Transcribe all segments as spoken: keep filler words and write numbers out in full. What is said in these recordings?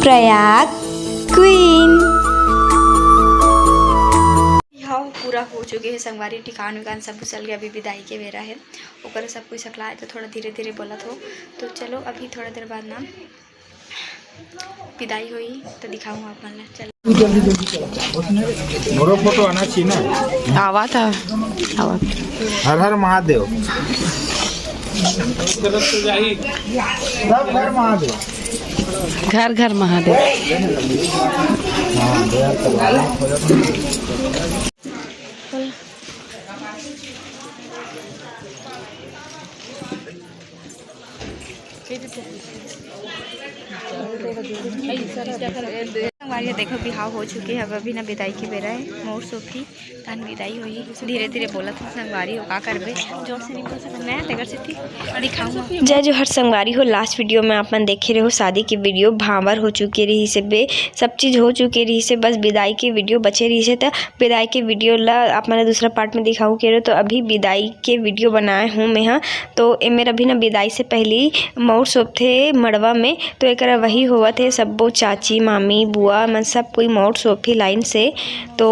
Prayag queen. बिहाव पूरा हो चुके हे संगवारी, टिकान विकान सब कुछ चल गया, अभी बिदाई के बेरा हे। ओकर सब कुछ सकला हे तो थोड़ा धीरे धीरे बोलत हो। तो चलो अभी थोड़ा देर बाद ना बिदाई होई तो दिखाऊँ आप मन ला। चलो। मोरो फोटो आना चाहिए ना। आवा था, आवा। हर हर महादेव। सब घर महादेव। घर घर महादेव। संगवारी हो, देखो, बिहाव हो चुके हे, अब अभी ना बिदाई के बेरा हे। मउर सोफी तहन बिदाई होही। धीरे धीरे बोलत हो संगवारी हो, का करबे, जोर से नहीं बोल सकत ना, तेकर सेती दिखाऊँ। जय जोहार संगवारी हो, लास्ट वीडियो में आप मन देखे रहे हो शादी की वीडियो, भांवर हो चुके रहिस हे बे, सब चीज हो चुके रहिस हे, बस बिदाई के वीडियो बचे रहिस हे, त बिदाई के वीडियो ला आप मन ला दूसरा पार्ट में दिखाऊँ के रहे। तो अभी बिदाई के वीडियो बनाए हूँ मैं हा, तो एमेर अभी ना बिदाई से पहली मउर सोपथे मड़वा में, तो एकरा वही होवत हे, सब्बो चाची, मामी, बुआ मन सब कोई मउर सोपही लाइन से। तो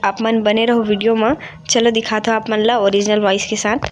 आप मन बने रहो वीडियो में। चलो दिखात हो आप मन ला ओरिजिनल वॉइस के साथ।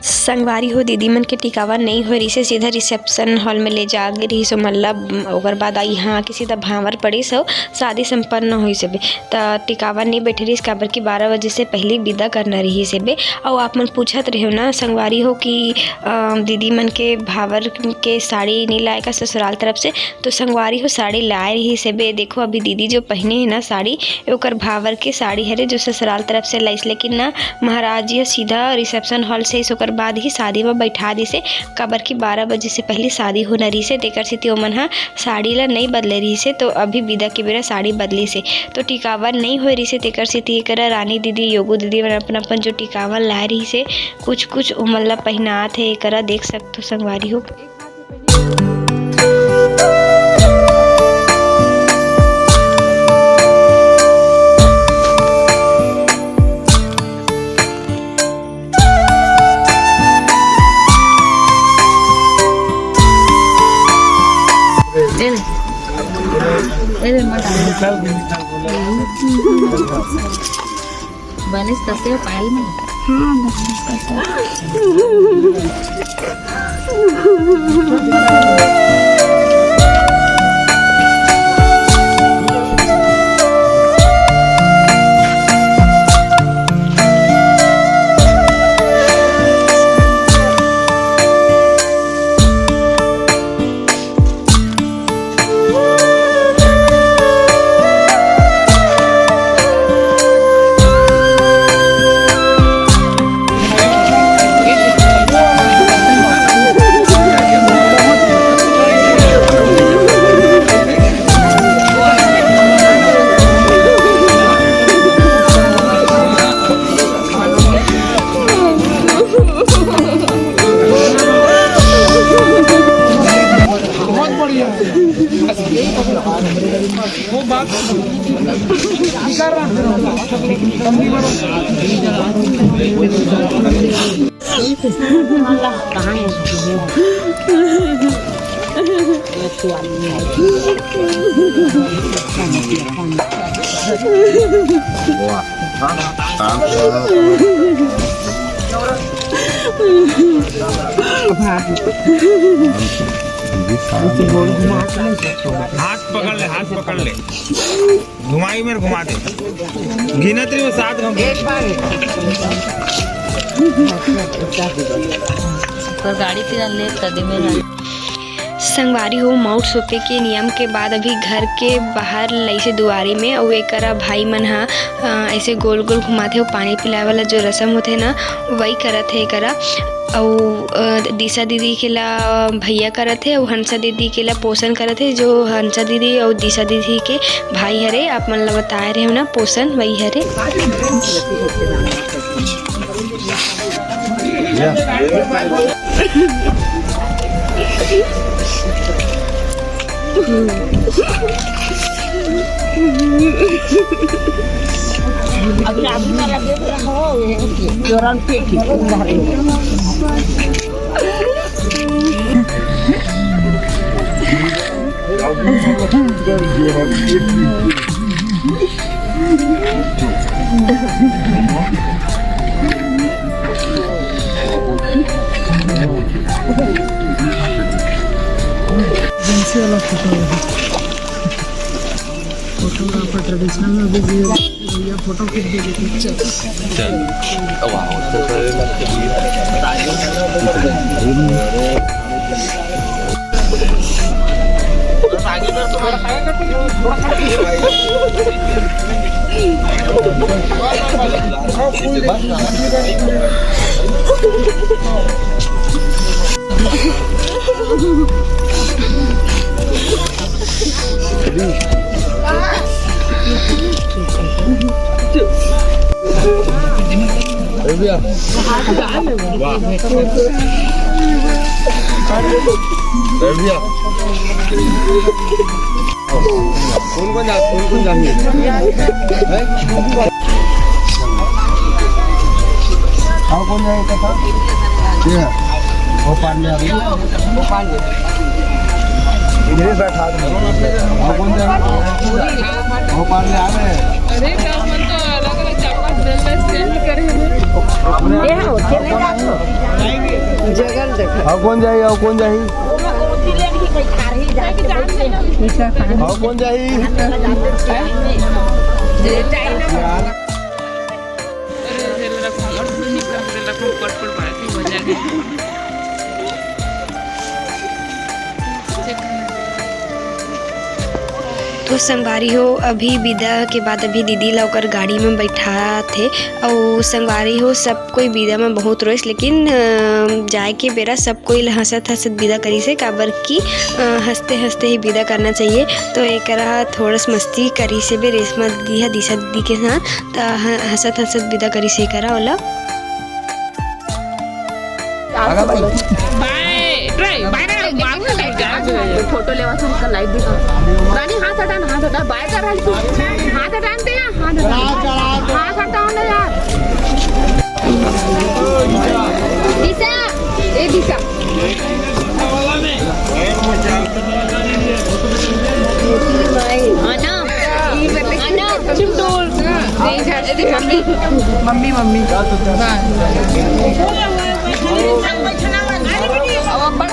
संगवारी हो, दीदी मन के टिकावा नइ होय रिहिसे, सीधा रिसेप्शन हॉल में ले जा गे रिहिस ओमन ला। ओकर बाद इहाँ आके सीधा भांवर पड़िस अउ शादी संपन्न होइस हवे। त टिकावा नइ बैठे रिहिस, काबर कि बारह बजे से पहिली विदा करना रिहिस हवे। अउ आप मन पूछत रहेव ना संगवारी हो कि, अ, दीदी मन के भांवर के साड़ी नइ लाए का ससुराल तरफ से, तो संगवारी हो साड़ी लाए रिहिस हवे। देखो अभी दीदी जो पहिने हे ना साड़ी, ओकर भांवर के साड़ी हरे जो ससुराल तरफ से लाइस, लेकिन ना महाराज जी ह सीधा रिसेप्शन हॉल से आइस, ओकर बाद ही शादी म बैठा दिसे, काबर कि बारह बजे से पहिली शादी होना रिहिसे, तेकर सेती ओमन ह साड़ी ला नइ बदले रिहिसे, तो अभी बिदा के बेरा साड़ी बदलिसे, तो टिकावन नइ होए रिहिसे, तेकर सेती एकरा रानी दीदी, योगू दीदी मन अपन अपन जो टिकावन लाए रिहिसे, कुछ कुछ ओमन ला पहिनात हे, एकरा देख सकथो संगवारी हो। बनिस कसे पायल में? हाँ, बनिस कसे। हाथ पकड़ ले, हाथ पकड़ ले, घुमाई मेरे, घुमा दे, गिनत रही वो सात घंटे। पर गाड़ी तेरा लेट कर दे मेरा। संगवारी हो, माउंट सोपे के नियम के बाद अभी घर के बाहर लइसे दुआरी में, अउ एकरा भाई मन ह, अ, ऐसे गोल गोल घुमाथे, अउ पानी पिलाए वाला जो रसम होथे ना, वही करत हे एकरा। अउ, अ, दिशा दीदी के ला भैया करत हे, अउ हंसा दीदी के ला पोषण करत हे, जो हंसा दीदी अउ दिशा दीदी के भाई हरे, आप मन ला बताए रहे हो ना, पोषण वही हरे। एजेंसी वाला फोटो है। फोटोग्राफर ट्रेडिशनल में भी भैया फोटो खींच दे देते। चल। चल। कौन कौन जा, कौन कौन जाएंगे? हैं? और कौन जाएगा पता? ये है। वो पार में आ गई। वो पार में। इधर ही बैठा दो। और कौन जाएगा? वो पार में आ गए। अरे, का मन तो अलग अलग चार पांच दिन में स्टैंड करे हैं। ये हो, चले जाओ। जगह देखो। और कौन जाएगा? और कौन जाएगी? अउ कोन जाही? तो संगवारी हो, अभी बिदा के बाद अभी दीदी ला ओकर गाड़ी में बैठात हे। अउ संगवारी हो, सब कोई बिदा में बहुत रोइस, लेकिन, अ, जाए के बेरा सब कोई ल हंसत हंसत बिदा करिस हे, काबर कि, अ, हंसते हंसते ही बिदा करना चाहिए। तो एकरा थोड़ा सा मस्ती करिस हे बे रेशमा दीदी ह दिशा दीदी के साथ, त ह-, हंसत हंसत बिदा करिस हे एकरा ओला। बाय, ट्राई, बाय ना, बाय ना, लाइट जा। फोटो लेवा, तुमका लाइट दिखा। रानी, हाथ हटा ना, हाथ हटा, बाय कर रहा है तू। हाथ हटा ना, हाथ हटा। हाथ हटाओ ना यार। दिशा, ए दिशा। आना, आना, चुप डोल। नहीं जाते। Mummy, mummy, mummy.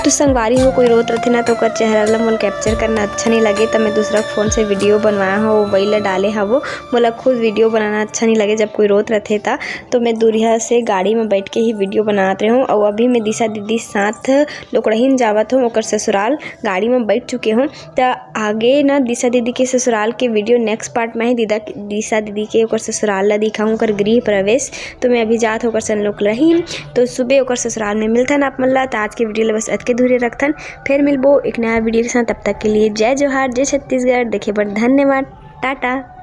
तो संगवारी हो, कोई रोत रथे ना, तो ओकर चेहरा ला मोला कैप्चर करना अच्छा नहीं लगे, त मैं दूसरा फोन से वीडियो बनवाया हूँ, वही ला डाले हवो। मोला खुद वीडियो बनाना अच्छा नहीं लगे, जब कोई रोत रथे ता, तो मैं दूरिहा से गाड़ी में बैठ के ही वीडियो बनात रहूँ। और अभी मैं दिशा दीदी साथ लोकड़हिन जावत हूँ, ओकर ससुराल गाड़ी में बैठ चुके हूँ। त आगे ना दिशा दीदी के ससुराल के वीडियो नेक्स्ट पार्ट में ही दीदा, दिशा दीदी के ओकर ससुराल ला दिखाऊँ, ओकर गृह प्रवेश। तो मैं अभी जात हूँ ओकर सन लोकड़हिन, तो सुबह ओकर ससुराल में मिलथन आप मन ला। त आज के वीडियो ला बस अतके दूरी रखथन, फिर मिलबो एक नया वीडियो के साथ। तब तक के लिए जय जोहार, जय छत्तीसगढ़। देखे बर धन्यवाद, टाटा।